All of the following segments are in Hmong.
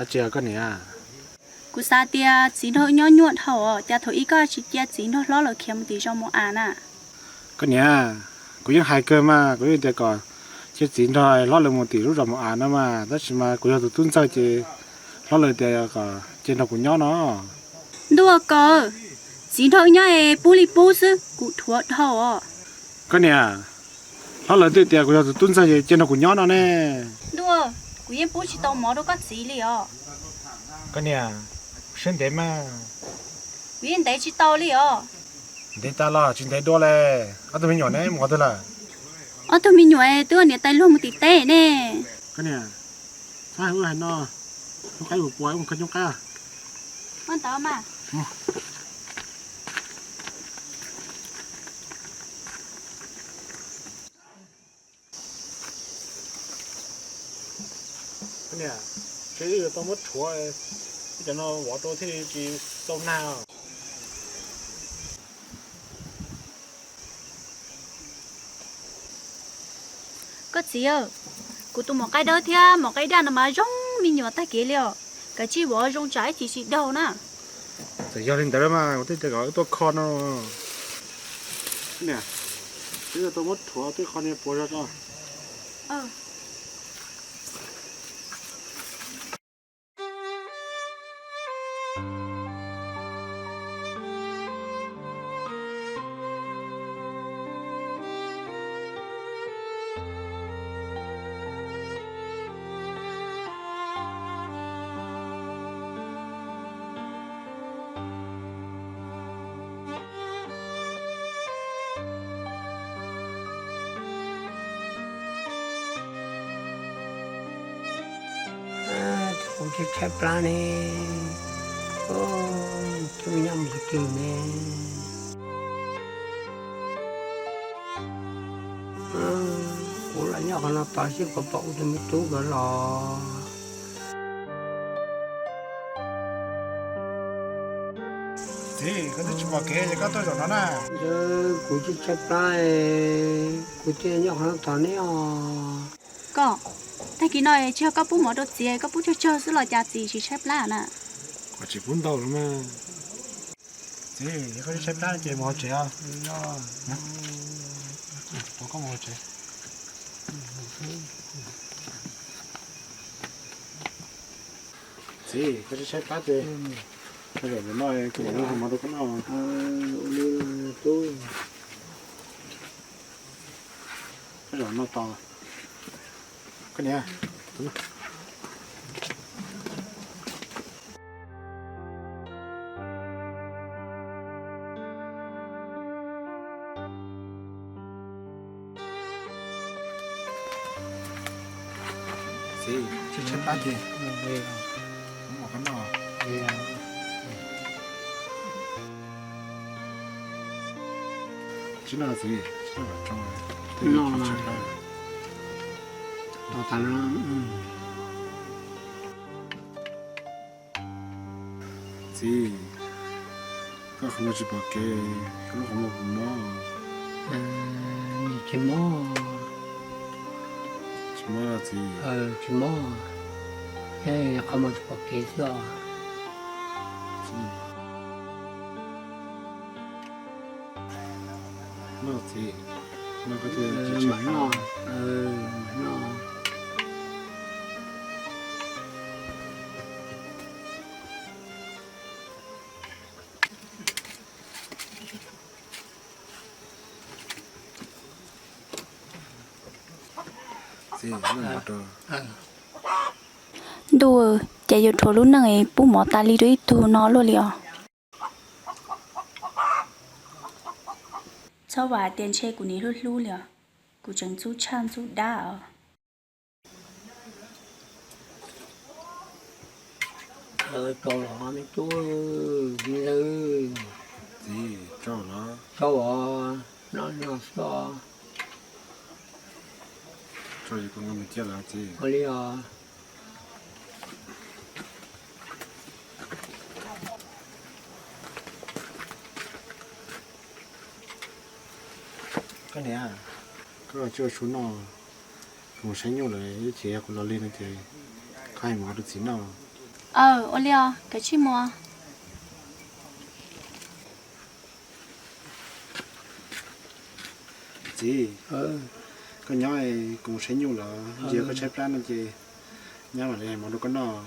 Dab tsi koj niam? Kuv xav tias txiv nrog wb nyob nyuaj dhau os, cas thaum ub koj tsis cia txiv nrog hlob lawv khiav mus tim zos Mos As na? Koj niam, kuv yeej hais kawg mas, kuv yeej tias kom cia txiv nrog hlob lawv mus tim lub zos Mos As no mas, tab sis mas kuv yog tus tub ntxawg ces hlob lawv tias kom cia nrog kuv nyob no. Ntuj aw, txiv nrog wb nyob es pub li pub xwb, kuv dhuav dhau os. Koj niam, hlob lawv twb tias kuv yog tus tub ntxawg ces cia nrog kuv nyob no ne. Ntuj aw, kuv yeej pub tsis tau mov rau koj txiv li os. Koj niam, siab ntev mas. Kuv yeej ntev tsis tau li os. Ntev tas los tsis ntev dua li. Ob tug me nyuam ne mus qhov twg lawm? Ob tug me nyuam twb ua niam tais luag mus tim teb ne. Koj niam, txhob hais ub hais no, coob qab mus pua mus kho coob qab. Koj niam, seb yuav tau muab rhuav, cov no vov rau thiaj li tsis txaus nag. Koj txiv, kuv tus maum qaib dawb thiab maum qaib daj no mas zoo me nyuam tag kev li os. Kav tsij vov zoo tsam ib chim tsis daug na. Txawm yog li ntawd mas kuv thiaj tias kom wb tuaj kho no. Niam, wb tuaj muab rhuav twb kho niag puas zog tso. Kuv tsis tshaib plab ne, twb nyob mus twg ne. Kuv los nyob qhov no tos seb puas pom kuv tus me tub nkawd los. Txiv, koj twb tsis pom kev ces koj tuaj zaum no na. Kuv tsis tshaib plab, kuv thiaj nyob qhov no tos neb os. Koj, tag kis no tsis yog koj pub mov rau txiv, koj pub tsawg tsawg xwb los cas txiv tsis tshaib plab na? Koj tsis pub ntau los mas. Txiv, yog koj tsis tshaib plab ces mus hauv tsev os. Koj mus hauv tsev. Txiv, koj tsis tshaib plab ces, koj zaum no kuv mam li hu mov rau koj noj. Koj zaum no tos. Koj niam. Txiv, tsis tshaib plab ces, mus ua qhov no. Tsis noj txiv, tsis noj kom tsoo. Noj mas. Tos tas no. Txiv, koj qhov muag tsis pom kev, koj lub qhov muag puas mob? Tsis mob. Tsis mob txiv. Tsis mob, qhov muag tsis pom kev xwb os. Noj txiv, noj koj thiaj tsis tshaib plab. Ntuj, ces yuav rhuav lub neej pub mov tas li rau ib tug no luaj li os. Txhob vam tias ntshe kuv niam hlub hlub li os, kuv tseem ntxub tshaj ntxub dab os. Tau los me tub, me lawv. Txiv, tau los. Tau os, noj noj xwb os. Tau, kuv nqa mus ciaj lawm txiv. Ua li os. Koj niam, koj tsis ua su noj, kuv mus saib nyuj lawm, ib chim yog kuv los lig no ces koj hais mov rau txiv noj. Aw, ua li os, kav tsij mus. Txiv, koj nyob, kuv mus saib nyuj los ntsia koj tshaib plab no ces nyob mam li hais mov rau koj noj.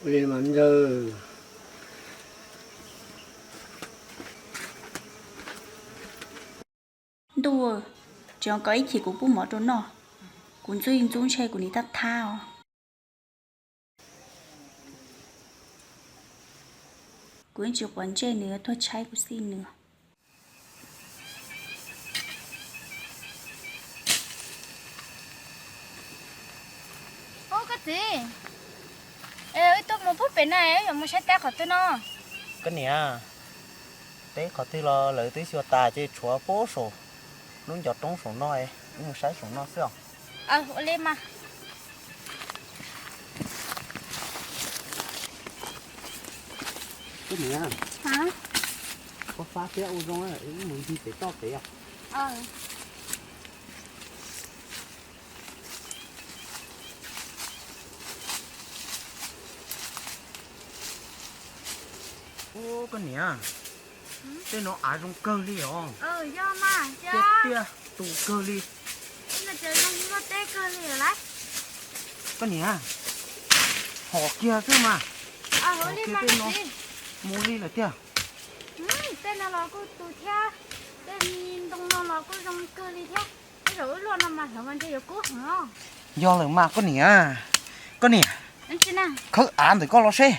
Ua li mas ntxawg. Ntuj, tseem kom ib chim kuv pub mov rau noj, kuv ntxub ntxub ntshe kuv nim tab thab os. Kuv yeej tsis quav ntsej nws yuav tuag tshaib kuv xij nws. Ub, koj txiv, wb tuaj mus puag pem no, wb yuav mus saib teb qhov twg no? Koj niam, teb qhov twg los lawv twb xyuas tas ces tshuav puag saum lub ncov roob saum no, wb mus saib saum no xwb os. Ua li mas. Koj niam, koj fab thiab ua zoo, wb mus ncig pem toj pem os. Ub, koj niam, tej no av zoo kawg li os. Tiaj tiaj tus kawg li. Koj niam, hom kiag xwb mas. Hom kiag tej no mus li lawm tiag. Tej no los kuj tus thiab, tej ntoo no los kuj zoo kawg li thiab. Tej zaum wb luaj no mas hlawv mas ntshe yuav kub heev os. Yog lawm mas koj niam, koj niam, khawb av ntawm koj los seb.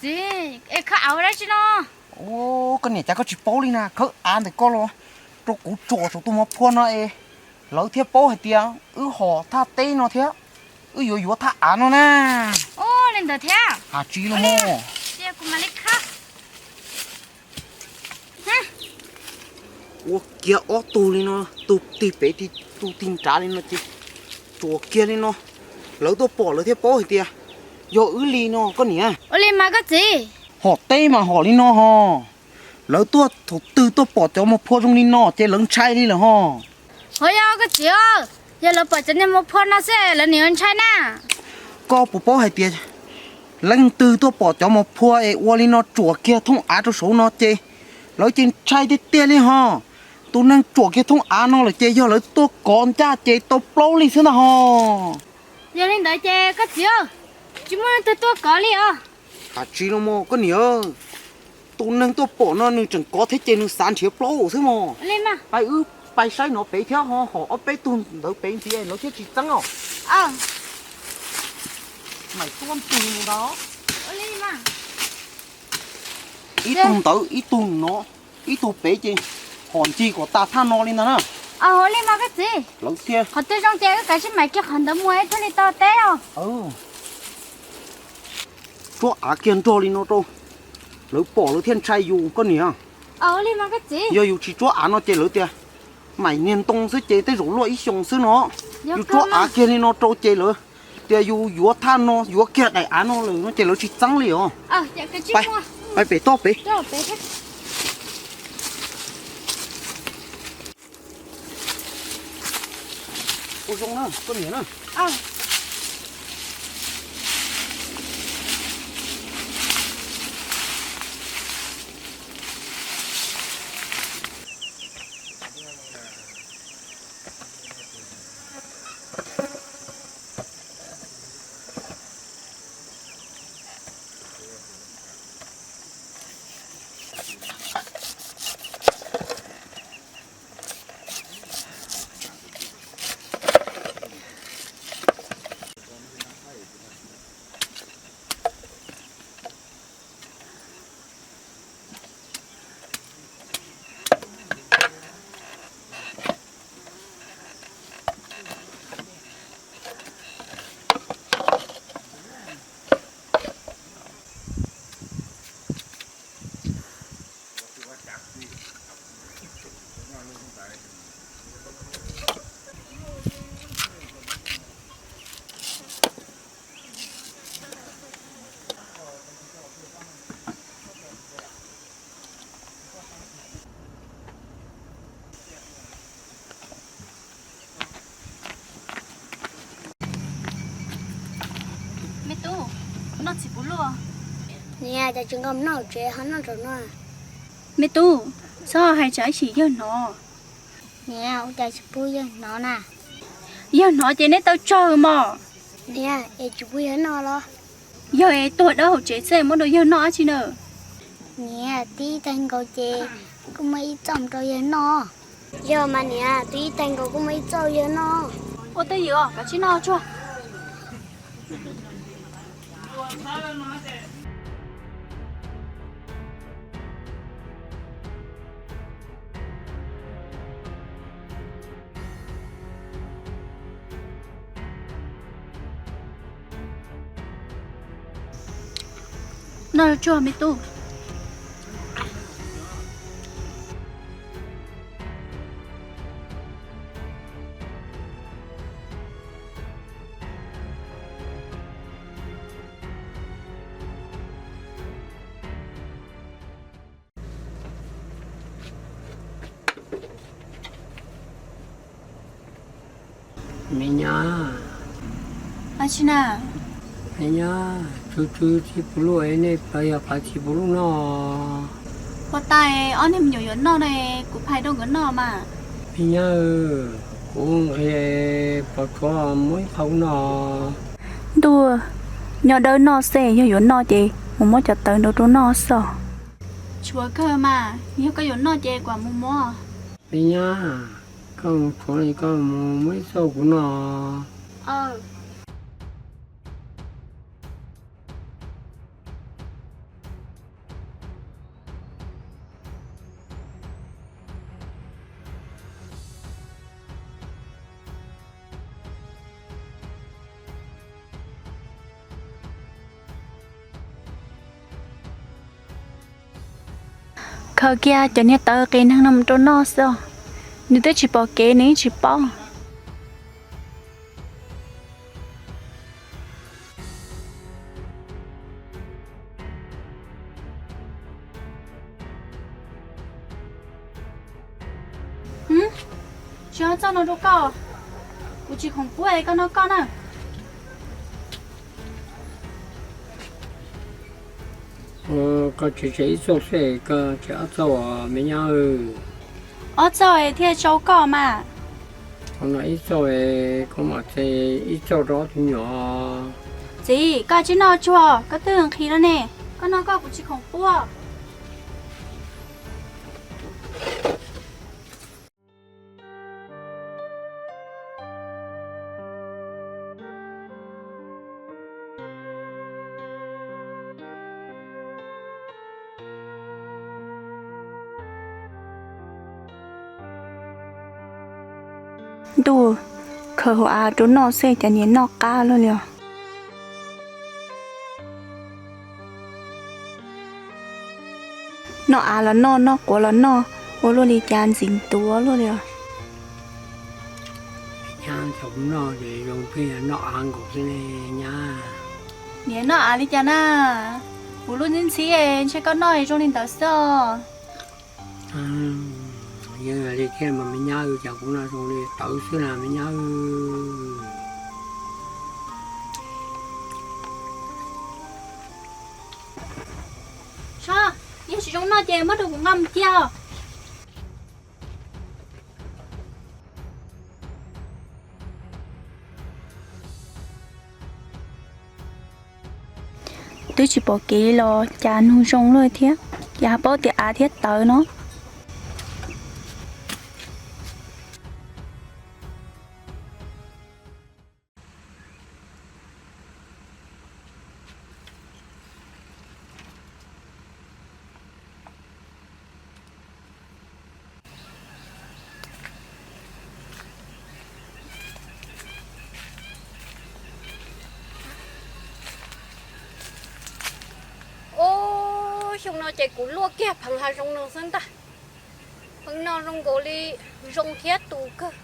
Txiv, es khawb av ua dab tsi no? Ub, koj niam, cas koj tsis paub li na, khawb av ntawm koj los rau kuv tsuam saum tus mos phua no es lawv thiaj paub hais tias wb hom thaj teb no thiab wb yuav yuav thaj av no na. Ub, li ntawd thiab. Has tsis los mas. Cia kuv mam li khawb. Ua kiag ob tug li no, tus tig pem tus tig nrad li no ces tsuam kiag li no, lawv tuaj pom lawv thiaj paub hais tias yog wb li no koj niam. Ua li mas koj txiv. Hom teb mas hom li no ho. Lawv tuaj thaum twg tuaj pom cov mos phua zoo li no ces lawv ntshai li lawm ho. Hov yog koj txiv, yog lawv pom cov niag mos phua no xwb lawv nim ntshai na. Koj puas paub hais tias leej twg tuaj pom cov mos phua es ua li no tsuam kiag thoob av rau saud no ces lawv ces ntshai tiag tiag li ho. Tus neeg tsuam kiag thoob av no lawm ces yog lawv tuaj kov ncaj ces tau plaub li xwb ntag ho. Yog li ntawd ces koj txiv, tsis muaj leej twg tuaj kov li os. Has tsis los mas koj niam, tus neeg tuaj pom no nws tseem kov thiab ces nws xav nrhiav plaub xwb mos. Pais wb pais saib no pem thiab ho, hom ob peb tug ntawd pem ntxiv lawv thiaj tsis txeeb os. Maim tuab ntwg mus ntag. Ib tug ntawd ib tug no, ib tug pem ces hom ncig kom tas thaj no li ntag na. Ua li mas koj txiv, lawv thiaj qhov twg zoo ces wb kav tsij maim kiag qhov ntawd mus thiaj li tau teb os. Tsuab av kiag nrog li no rau, lawv pom lawv thiaj ntshai yus koj niam. Yog yus tsis tsuab av no ces lawv tias maim niag ntoo xwb ces tej zaum luaj ib xyoos xwb no. Yus tsuab av kiag li no rau ces lawv tias yus yuav thaj no yuav kiag daim av no lawm no ces lawv tsis txeeb li os. Pais pem toj pem. Ua zoo na koj niam na. Cas tsis nqa mus noj hauv tsev ho noj nraum no? Me tub, txhob hais tsam ib chim yawg hnov. Niam, ua cas tsis pub yawg hnov na? Yawg hnov ces neb tau tsawg mos. Niam, es tsis pub yawg noj los? Yog es tuag dawb hauv tsev xwb muab rau yawg noj dab tsi na? Niam, twb ib tag nkaus ces kuj muab ib txoj rau yawg noj. Yog mas niam, twb ib tag nkaus kuj muab ib txoj yawg noj. Ua twj ywm os, kav tsij noj tsuag. Noj tsuag me tub. Me nyab. Ab tsi na. Me nyab, tsw tsw txiv puv luj, nej pab yog pab txiv puv luj noj. Puas tas ob niag me nyuam yuav noj na, kuv phais rau nkawd noj mas. Me nyab, kuv nqhis pos tshuav muab ib qho noj. Ntuj, nyob dawb noj xwb, yog yuav noj ces mus muab cov tawv nrau rau noj xwb. Tshuav kawg mas, yog koj yuav noj ces kuv mus muab. Me nyab, koj mus tshuav li koj mus muab ib txoj kuv noj. Khaws kiag cov niag tawv qias neeg no mus rau noj xwb os. Nws twb tsis pom kev nws yeej tsis paub. Tsis ob txoj no rau koj, kuv tsis khoom puab es koj noj koj na. Koj tsev tseg ib txoj xwb, koj tsev ob txoj me nyab. Ob txoj thiaj tsau koj mas. Ib txoj, koj mam tsev ib txoj rau ob tug nyuam. Txiv, koj tsis noj tsuag, koj twb nqhis no ne, koj noj koj, kuv tsis khoom puab. Ntuj, khaws hauv av rau noj xwb cas niam noj qab luaj li os. Noj av los noj, noj quav los noj, ua luaj li cas ntxim ntuav luaj li os. Nyab, thaum kuv noj ces zoo pheej noj av nkaus xwb ne nyab. Niam noj av li cas na? Kuv lub ntxhib ntxhib ntshe koj noj zoo li ntawd xwb os. Yeej li thiab mas me nyab, cas kuv noj zoo li tawv xwb na me nyab. Sab, yog tsis zoo noj ces muab rau kuv nqa mus cia os. Twb tsis pom kev li los cas nug zoo luaj thiab, cas paub tias av thiab tawv no. Ub, xyoo no ces kuv luaj kiag pheev hav zoov no xwb ntag. Pheev no zoo nkaus li zoo thiab tus kawg.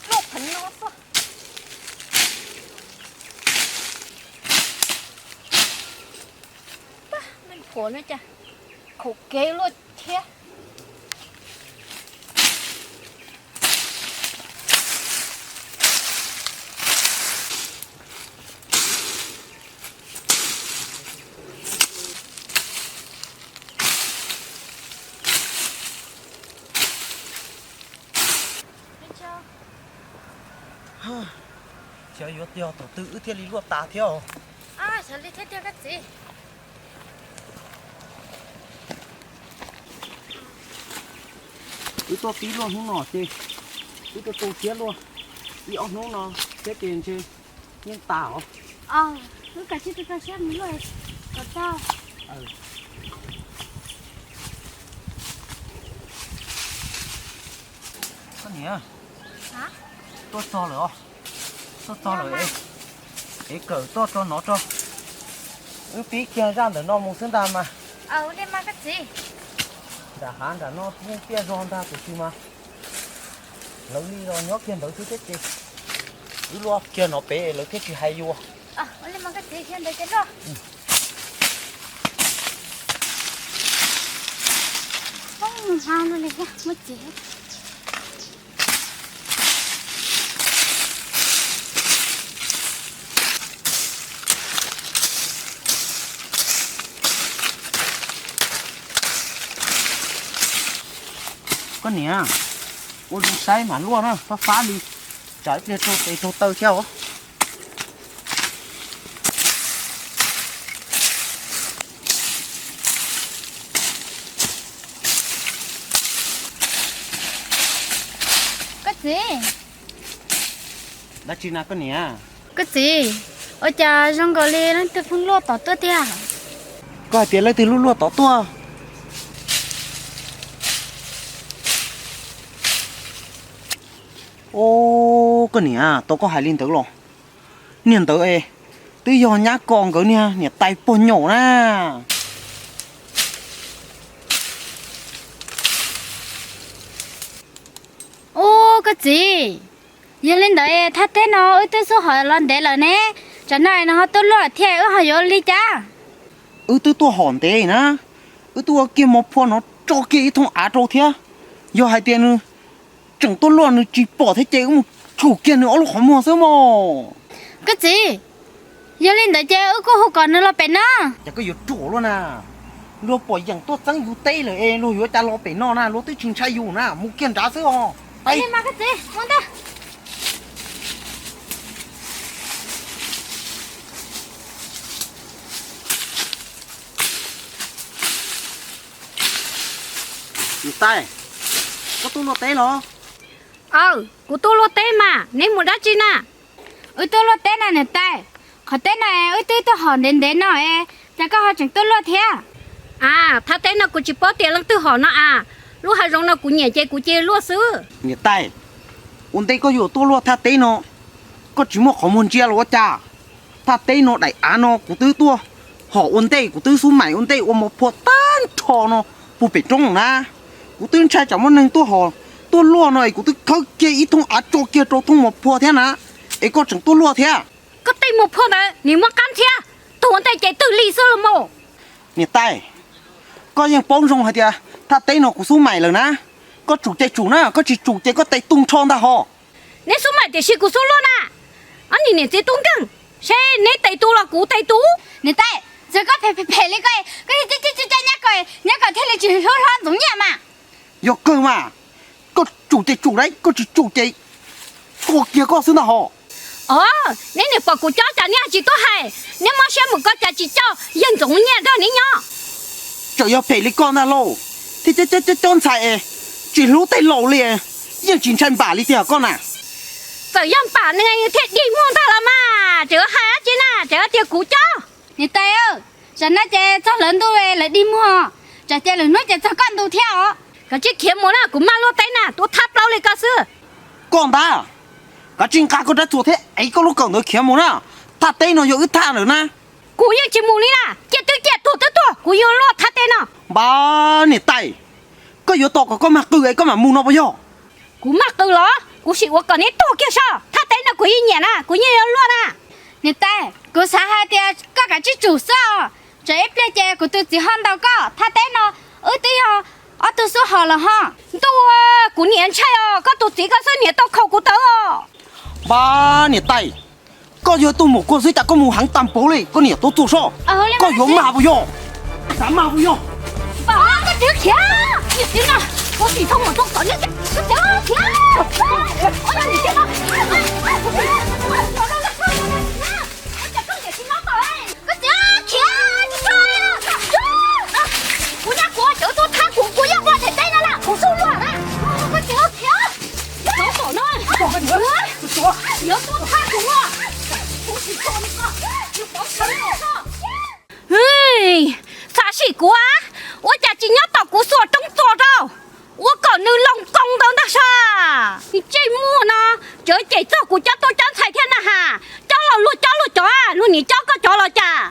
Luaj pheev no xwb. Pab, leej phuam no cas. Khauv kev luaj thiab. Xyov yuav yog thaum twg wb thiaj li luaj tas thiab os. Xyov li thiab tiag koj txiv. Wb tuaj pib luaj hnub no ces wb tuaj tu thiab luaj ib ob hnub no thiab ces ntshe yeej tas os. Wb kam tsij tu tau siab mus luaj kom tau. Koj niam, tuaj txog lawm os. Tuaj txog lawm es, es kawm tuaj tso nov tso. Wb pib kiag zaj ntawm no mus xwb ntag mas. Nram hav nram no yeej tiaj zog ntag tiam sis mas lawv li los nyob kiag ntawd xwb thiab ces wb luaj kiag no pem lawv thiaj tsis hais yus. Koj niam, ua zoo saib mas luaj na, fab fab li, tsam ib pliag raug tes raug taw thiab os. Koj txiv. Dab tsi na koj niam? Koj txiv, ua cas zoo nkaus li leej twg pheej luaj tom tuaj tiag? Koj hais tias leej twg luaj luaj tom tuaj? Os, koj niam, tau koj hais li ntawd los? Niag ntawd es twb yog nyab ko nkawd niag niam tais pog nyom na. Ub, koj txiv, yog li ntawd thaj teb no wb twb xub hom los ntev lawm ne, tsam no es nws ho tuaj luaj thiab wb ho yuav li cas? Wb twb tuaj hom ntev na, wb twb ua kiag mos phua no tso kiag ib thooj av rau thiab. Yog hais tias nws tseem tuaj luaj nws tsis pom thiab ces wb mus tshum kiag nws ob lub qhov muag xwb mog. Koj txiv, yog li ntawd ces wb kuj hu kom nws los pem no. Ces koj yuav ruam luaj na, luag pom yeem tuaj txeeb yus teb lawm es luag yuav cas los pem no na, luag twb tsis ntshai yus na, mus kiag nrad xwb os. Mus ntag. Niam tais, koj tuaj luaj teb los? Aw, kuv tuaj luaj teb mas, neb mus dab tsi na? Wb tuaj luaj teb na niam tais. Qhov teb na wb twb tuaj hom ntev ntev no es, cas koj ho tseem tuaj luaj thiab? A, thaj teb no kuv tsis paub tias leej twg hom no a. Lub hav zoov no kuv nyiam ces kuv cia luaj xwb. Niam tais, ua ntej koj yuav tuaj luaj thaj teb no, koj tsis muaj qhov muag ntsia los ua cas? Thaj teb no daim av no kuv twb tuaj hom ua ntej, kuv twb xub maim ua ntej ua mos phua tag nrho no puag pem roob na. Kuv twb ntshai tsam muaj neeg tuaj hom tuaj luaj no es kuv twb khawb kiag ib thooj av tso kiag rau thooj mos phua thiab na, es koj tseem tuaj luaj thiab. Koj tej mos phua ntawd nim muaj qab ntxhiab, tuag ua ntej ces twg li xwb los mas. Niam tais, koj yeej paub zoo hais tias thaj teb no kuv xub maim lawm na, koj tsum ces tsum na, koj tsis tsum ces koj tes tu nrho ntag hos. Neb xub maim tiam sis kuv xub luaj na. Ob niam txiv tub nkeeg, seb neb tes tu los kuv tes tu. Niam tais, txawm koj phem phem li ko, koj yeej coj nyab kom, nyab kom thiaj li tsis hlub hlob Ntxoov Nyiaj mas. Yog kawg mas, koj tsum ces tsum lauj, koj tsis tsum ces tua kiag koj xwb ntag hos. Os, neb niam pom kuv cob cas neb tsis tuaj hais, neb mob siab mus koj cas tsis coj yawg Ntxoov Nyiaj nrog neb nyob. Txawm yog phem li koj ntag lauj, thiaj cob cob ntxhais es tsis hlub tej laus li, yeej tsis ntshai npam li tiag koj na. Txawm yog npam ne thiaj dig muag ntag los mas, tseem hais dab tsi na, tseem tias kuv cob. Niam tais, tsam no ces txog lawv ntuj lawv dig muag, tsam ces lwm hnub ces txog koj ntu thiab os. Kav tsij khiav mus na, kuv maj luaj teb na, tuaj thab plaub li koj xwb. Koj ntag, kav tsij nqa koj rab txuas thiab ev koj lub kawm ntawd khiav mus na, thaj teb no yog wb thaj lawm na. Kuv yeej tsis mus li na, ciaj twb ciaj tuag twb tuag, kuv yuav luaj thaj teb no. Npab niam tais, koj yuav tos kom koj mag qw es koj mam mus no puas yog? Kuv mag qw los? Kuv sim ua kom neb tuag kiag soj, thaj teb no kuv yeej nyiam na, kuv yeej yuav luaj na. Niam tais, kuv xav hais tias koj kav tsij tsum xwb os, tsam ib pliag ces kuv tus txiv ho ntaus koj, thaj teb no Wb twb yog ob tug xub hos los ho. Ntuj, kuv niam ntshai os, koj tus txiv koj xwb niam tau khaus kuv tawv os. Npab niam tais, koj yog tug muam kuag xwb cas koj mus heev tas npaum li, koj niam tuav txuas soj. Koj yuav mag puas yog? Xav mag puas yog? Koj txiv khiav, niam txiv no, kuv tsis tau mus txog tom niam txiv, koj txiv khiav, koj niam txiv no, koj txiv khiav, kuv nyab kuv cov tuaj thab kuv, kuv yeej ua daim teb no lawm, kuv xub luag na, koj txiv khiav, no, yuav tuaj thab kuv, kuv tsis tau, kuv tsis tau. Xav sim kuv, ua cas tsis nyob tom kuv xuas roob txos rau, ua kom nws loos koos ntawd ntag sas. Ntsej muag no, tseem cem txog kuv cob tub cob ntxhais thiab na has. Cob los luag cob luag cov, luag niam cob koj cov los cas.